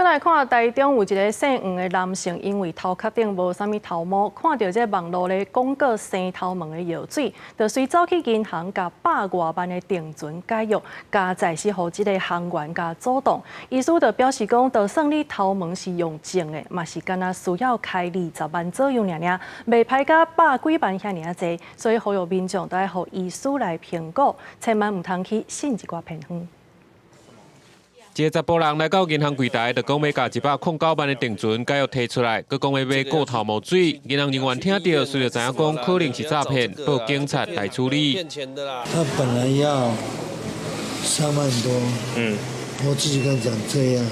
閣來看台中有一个姓黃的男性，因為頭殼頂無啥物頭毛，看著這網路咧廣告生頭毛的藥水，就隨走去銀行共百外萬的定存解約，加載是予這个行員共阻擋。醫師就表示講，就算你頭毛是用種的，嘛是干焦需要開20萬左右爾爾，袂歹甲百幾萬遐爾仔濟，所以呼籲民眾都愛予醫師來評估，千萬毋通去信一寡偏方。一个查埔人來到銀行櫃台，就講欲共109萬的定存解約提出來，閣講欲買顧頭毛水。銀行人員聽著，隨就知影講可能是詐騙，報警察來處理。他本來要3萬多，我自己跟他講這樣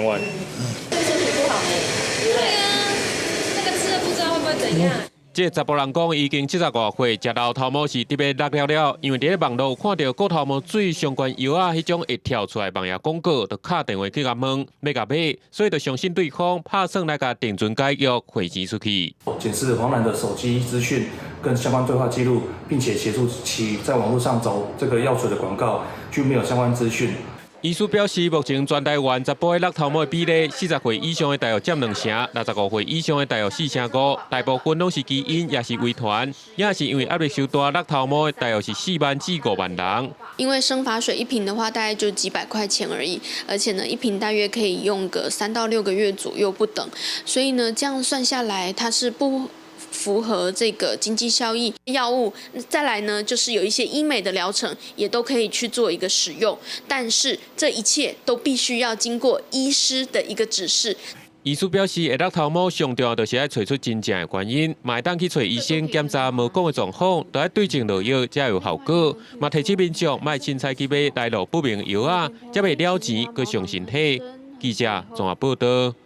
，2萬。身體不好。對啊，那個吃了不知道會不會怎樣。這个查埔人講，已經70外歲，食老頭毛是特別落了了，因為佇咧網路看著顧頭毛水相關藥仔彼種會跳出來網頁廣告，就敲電話去共問，欲共買，所以就相信對方，拍算來共定存解約匯錢出去。檢視黃男的手機資訊跟相關對話記錄，並且協助其在網絡上找這個藥水的廣告，均沒有相關資訊。醫師表示，目前全台灣查埔的落頭毛的比例，40歲以上的大約佔2成，65歲以上的大約4成5，大部分攏是基因，抑是遺傳，也是因為壓力傷大，落頭毛的大約是4萬至5萬人。因為生髮水一瓶的話，大概就幾百塊錢而已，而且呢，一瓶大約可以用個3到6個月左右不等，所以呢，這樣算下來，它是不符合這個經濟效益。藥物再來呢，就是有一些醫美的療程，也都可以去做一個使用，但是這一切都必須要經過醫師的一個指示。醫師表示，會落頭毛上重要就是愛揣出真正的原因，嘛會當去揣醫生檢查毛管的狀況，都愛對症落藥才有效果。嘛提醒民眾莫凊彩去買來路不明藥仔，才袂了錢閣傷身體。記者綜合報道。